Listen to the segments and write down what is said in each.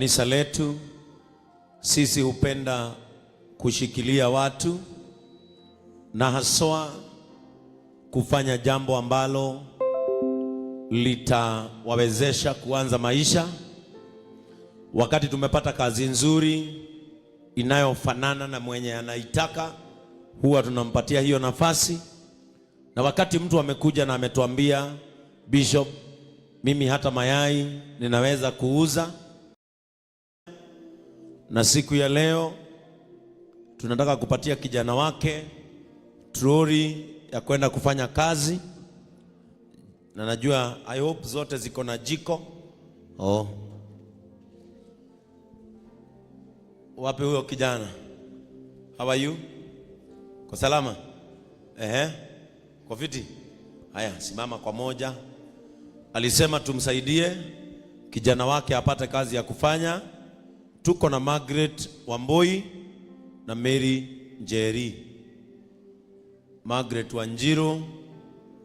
Kanisa letu sisi hupenda kushikilia watu na haswa kufanya jambo ambalo litawawezesha kuanza maisha. Wakati tumepata kazi nzuri inayofanana na mwenye anaitaka, huwa tunampatia hiyo nafasi. Na wakati mtu amekuja na ametuambia, Bishop, mimi hata mayai ninaweza kuuza, na siku ya leo tunataka kupatia kijana wake troli ya kwenda kufanya kazi, na najua I hope zote ziko na jiko. Oh, wapi huyo kijana? How are you? Kwa salama? Ehe, kwa fiti? Haya, simama kwa moja. Alisema tumsaidie kijana wake apate kazi ya kufanya. Tuko na Margaret Wambui na Mary Njeri. Margaret Wanjiru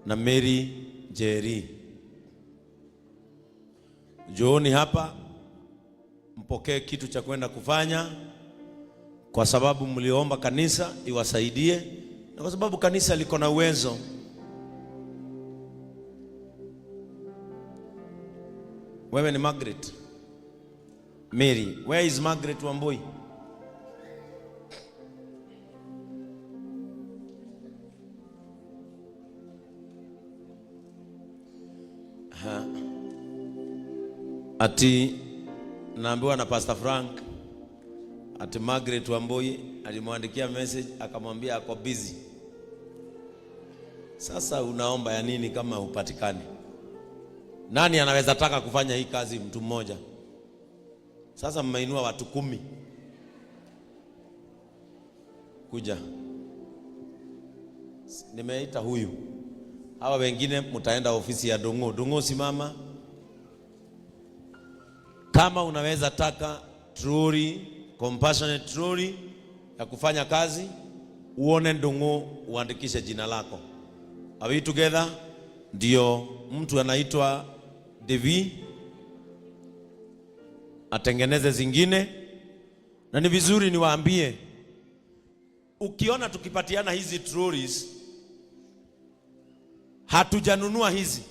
na Mary Njeri, njooni hapa mpokee kitu cha kwenda kufanya, kwa sababu mliomba kanisa iwasaidie na kwa sababu kanisa liko na uwezo. Wewe ni Margaret Mary. Where is Margaret Wambui? Ha. Ati naambiwa na Pastor Frank ati Margaret Wambui alimwandikia message akamwambia ako busy. Sasa unaomba ya nini kama hupatikani? Nani anaweza taka kufanya hii kazi? Mtu mmoja. Sasa mmeinua watu 10 kuja, nimeita huyu, hawa wengine mtaenda ofisi ya Dongo. Dongo, simama. Kama unaweza taka troli, compassionate troli ya kufanya kazi, uone Ndung'u, uandikishe jina lako. Are we together? Ndio mtu anaitwa Devi atengeneze zingine, na ni vizuri niwaambie, ukiona tukipatiana hizi trolleys, hatujanunua hizi,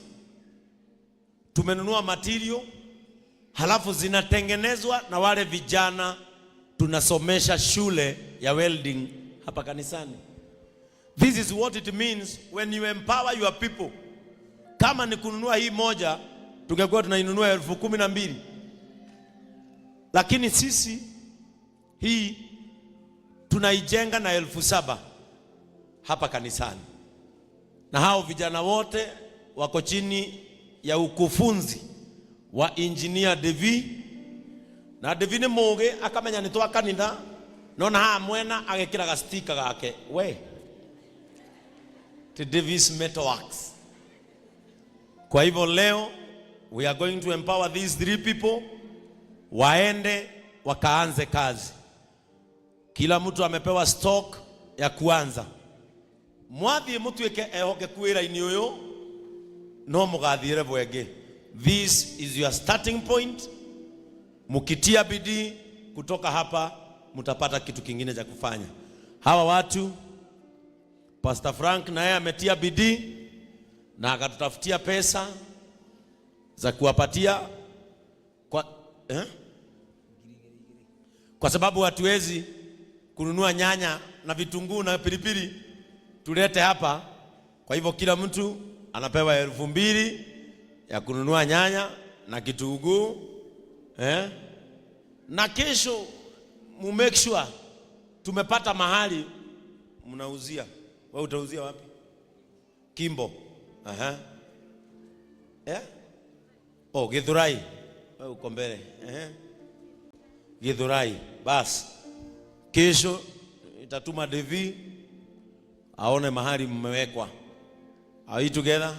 tumenunua material halafu zinatengenezwa na wale vijana tunasomesha shule ya welding hapa kanisani. This is what it means when you empower your people. Kama ni kununua hii moja, tungekuwa tunainunua 12,000, lakini sisi hii tunaijenga na 7,000 hapa kanisani, na hao vijana wote wako chini ya ukufunzi wa engineer Devi, na Devi ni mugi akamenya ni twa kanitha nona haha mwena agekira gastika gake we ti Davis Metalworks. Kwa hivyo leo we are going to empower these 3 people waende wakaanze kazi. Kila mtu amepewa stock ya kuanza. Mwathie mutuike ehokeku wira-ini uyu no mugathiire bwenge. This is your starting point. Mukitia bidii kutoka hapa mutapata kitu kingine cha kufanya. Hawa watu Pastor Frank naye ametia bidii na akatutafutia pesa za kuwapatia kwa, eh? Kwa sababu hatuwezi kununua nyanya na vitunguu na pilipili tulete hapa. Kwa hivyo kila mtu anapewa 2,000 ya kununua nyanya na kitunguu, eh? Na kesho mu make sure tumepata mahali mnauzia. Wewe utauzia wapi? Kimbo. Aha. Eh? Oh, Githurai. Wewe uko mbele. Eh? Githurai. Bas. Kesho itatuma Devi aone mahali mmewekwa. Are we together?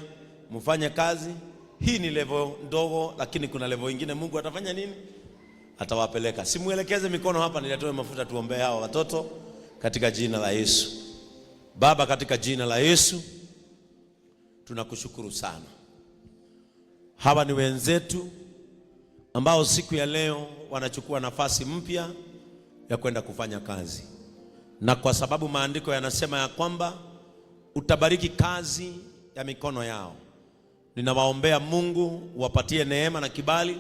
Mfanye kazi. Hii ni level ndogo, lakini kuna level ingine Mungu atafanya nini? Atawapeleka. Simuelekeze mikono hapa, niletoe mafuta tuombee hawa watoto katika jina la Yesu. Baba, katika jina la Yesu tunakushukuru sana. Hawa ni wenzetu ambao siku ya leo wanachukua nafasi mpya ya kwenda kufanya kazi, na kwa sababu maandiko yanasema ya kwamba utabariki kazi ya mikono yao, ninawaombea Mungu wapatie neema na kibali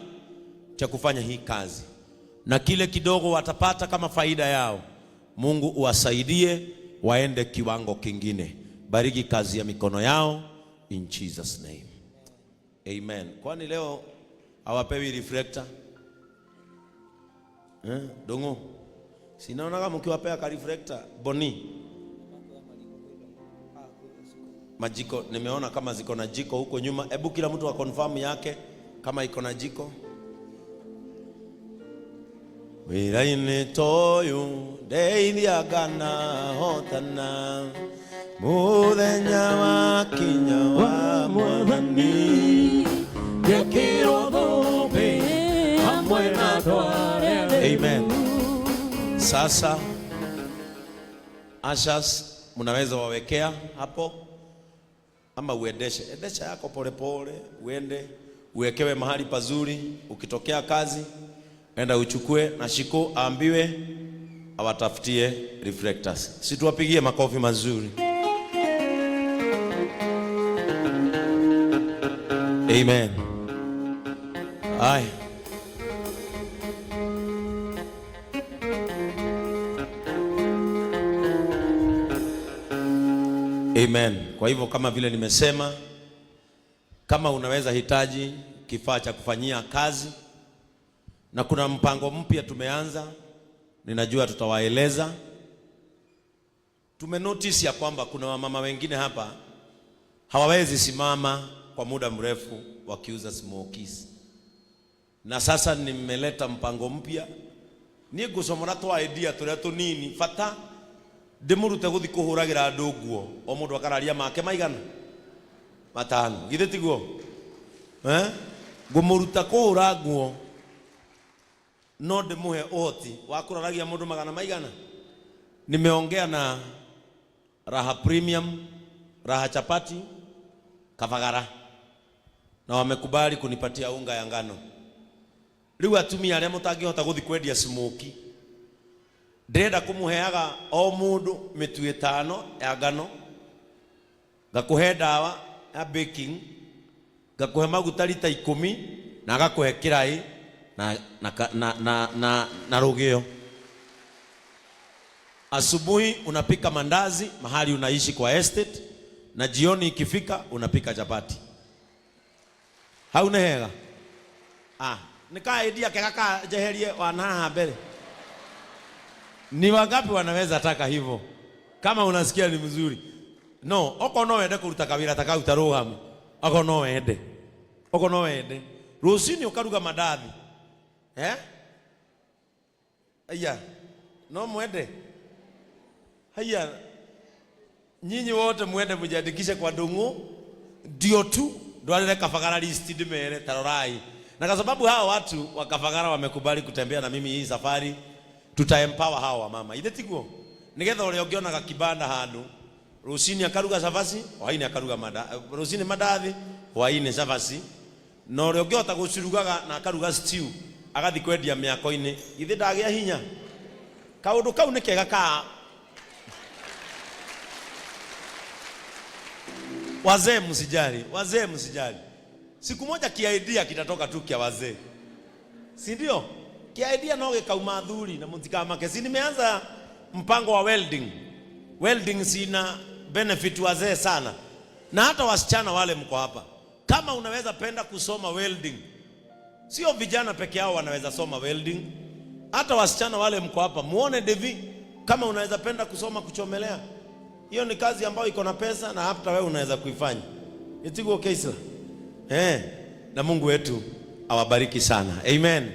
cha kufanya hii kazi, na kile kidogo watapata kama faida yao, Mungu uwasaidie waende kiwango kingine. Bariki kazi ya mikono yao in Jesus name. Amen. Kwani leo hawapewi reflector? Eh, dongo. Sinaona kama mkiwapea ka reflector boni. Majiko nimeona kama ziko na jiko huko nyuma. Hebu kila mtu aconfirm yake kama iko na jiko. Wĩra-inĩ toyũ ndeithiaga na hotana mũthenya wa kinya wa mwathani Gekirwo thũmbĩ hamwe na tware. Amen. Sasa ushers mnaweza wawekea hapo ama uendeshe endesha yako polepole, uende uwekewe mahali pazuri. Ukitokea kazi enda uchukue, na Shiko aambiwe awatafutie reflectors. Si tuwapigie makofi mazuri. Amen. Haya. Amen. Kwa hivyo kama vile nimesema, kama unaweza hitaji kifaa cha kufanyia kazi, na kuna mpango mpya tumeanza, ninajua tutawaeleza. Tumenotice ya kwamba kuna wamama wengine hapa hawawezi simama kwa muda mrefu wakiuza smokies, na sasa nimeleta mpango mpya niĩ ngũcomora twa idea tũrĩa tũnini bata ndĩmũrute gũthiĩ kũhũragĩra andũ nguo o mũndũ akararia make maigana matano, githĩ tiguo? Eh, ngũmũruta kũhũra nguo no ndĩmũhe ũhoti wa kũraragia mũndũ magana maigana. Nimeongea na Raha Premium, Raha Chapati, Kavagara, na wamekubali kunipatia unga ya ngano. Rĩu atumia arĩa mũtangĩhota gũthiĩ kwendia smokie, ndĩrenda kũmũheaga o mũndũ mĩtu ĩtano ya ngano, ngakũhe ndawa ya baking, ngakũhe maguta rita 10, na ngakũhe kĩraĩ na rũgĩo. Asubuhi unapika mandazi mahali unaishi kwa estate, na jioni ikifika unapika chapati. Hau nĩ hega? Ah, nĩ ka idea kega ka njeherie wana haha mbere. Ni wangapi wanaweza taka hivyo? Kama unasikia ni mzuri. No, oko no wende kuruta kawira ta kau ta rũgamu. Oko no wende. Oko no wende. Rũcinĩ ũkaruga mandathi. Eh? Aya. No mwende. Haya. Nyinyi wote mwende mjiandikishe kwa Ndung'u. Ndio tu ndwarire Kabagara list ndimere tarorai. Na kwa sababu hawa watu wa Kabagara wamekubali kutembea na mimi hii safari, tuta empower hawa wamama. Ithe tiguo? Nigetha ũrĩa ũngĩonaga kibanda handũ, rũcinĩ akaruga cabaci, hwainĩ akaruga manda, rũcinĩ mandathi, hwainĩ cabaci. Na ũrĩa ũngĩhota gũcirugaga na akaruga stew, agathi kwendia mĩako-inĩ, githĩ ndagĩa hinya? Kaũndũ kau nĩ kega ka wazee. Msijali, wazee msijali. Siku moja kia idea kitatoka tu kia wazee, si ndio? Kia idea no gĩkauma athuri na mũtikamake. Si nimeanza mpango wa welding. Welding sina benefit wazee sana, na hata wasichana wale mko hapa, kama unaweza penda kusoma welding, sio vijana peke yao wanaweza soma welding, hata wasichana wale mko hapa, muone Devi, kama unaweza penda kusoma kuchomelea, hiyo ni kazi ambayo iko na pesa na hata wewe unaweza kuifanya. Itiguo Keisla. Eh, na Mungu wetu awabariki sana. Amen.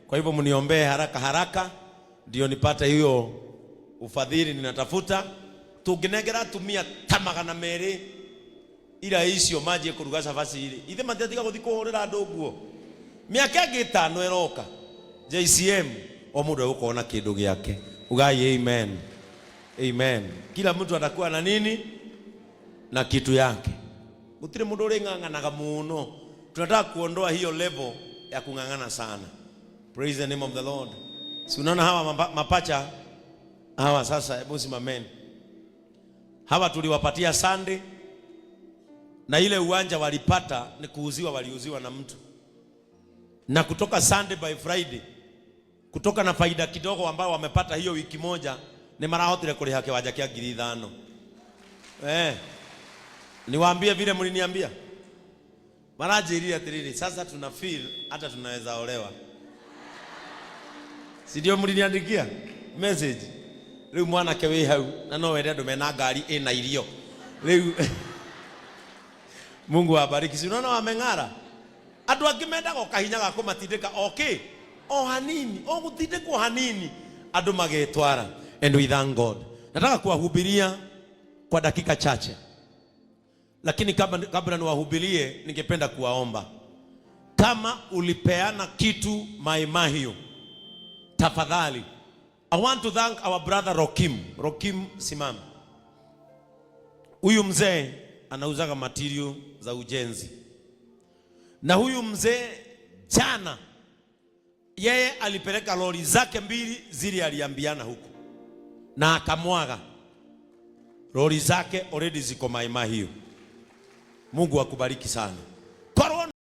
Kwa hivyo mniombee haraka haraka ndio nipate hiyo ufadhili ninatafuta. Tunginengera atumia ta 200 ira icio manjie kuruga cabaci iri ithe matiatiga guthi kuhurira andu nguo miaka ĩngĩ 5 ĩroka JCM o mũndũ egũkorwo na kĩndũ gĩake. Ugai amen. Amen. Kila mtu atakuwa na nini? Na kitu yake. Gũtirĩ mũndũ ũrĩng'ang'anaga mũno. Tunataka kuondoa hiyo level ya kung'ang'ana sana. Praise the name of the Lord. Si unaona hawa mapacha hawa sasa, hebu simameni. Hawa tuliwapatia Sunday na ile uwanja walipata ni kuuziwa, waliuziwa na mtu, na kutoka Sunday by Friday, kutoka na faida kidogo ambao wamepata hiyo wiki moja, ni marahotire kuriha kiwanja kia 5,000. Niwaambie vile mliniambia, maranjĩrire atiriri, sasa tuna feel hata tunaweza olewa, si ndio mliniandikia message? Rĩu mwanake wĩ hau na no wende andũ mena ngari ĩna irio rĩu. Mungu awabariki. Si unaona wameng'ara? Andũ angĩ mendaga o kahinya ga kũmatindĩka o kĩ o hanini, o gũtindĩkwo hanini, andũ magetwara. And we thank God. Nataka kuwahubiria kwa dakika chache, lakini kabla niwahubirie, ningependa kuwaomba, kama ulipeana kitu Mai Mahiu, tafadhali. I want to thank our brother Rokim. Rokim, simama. Huyu mzee anauzaga material za ujenzi, na huyu mzee jana yeye alipeleka lori zake mbili zile aliambiana huku na akamwaga lori zake already ziko Mai Mahiu. Mungu akubariki sana.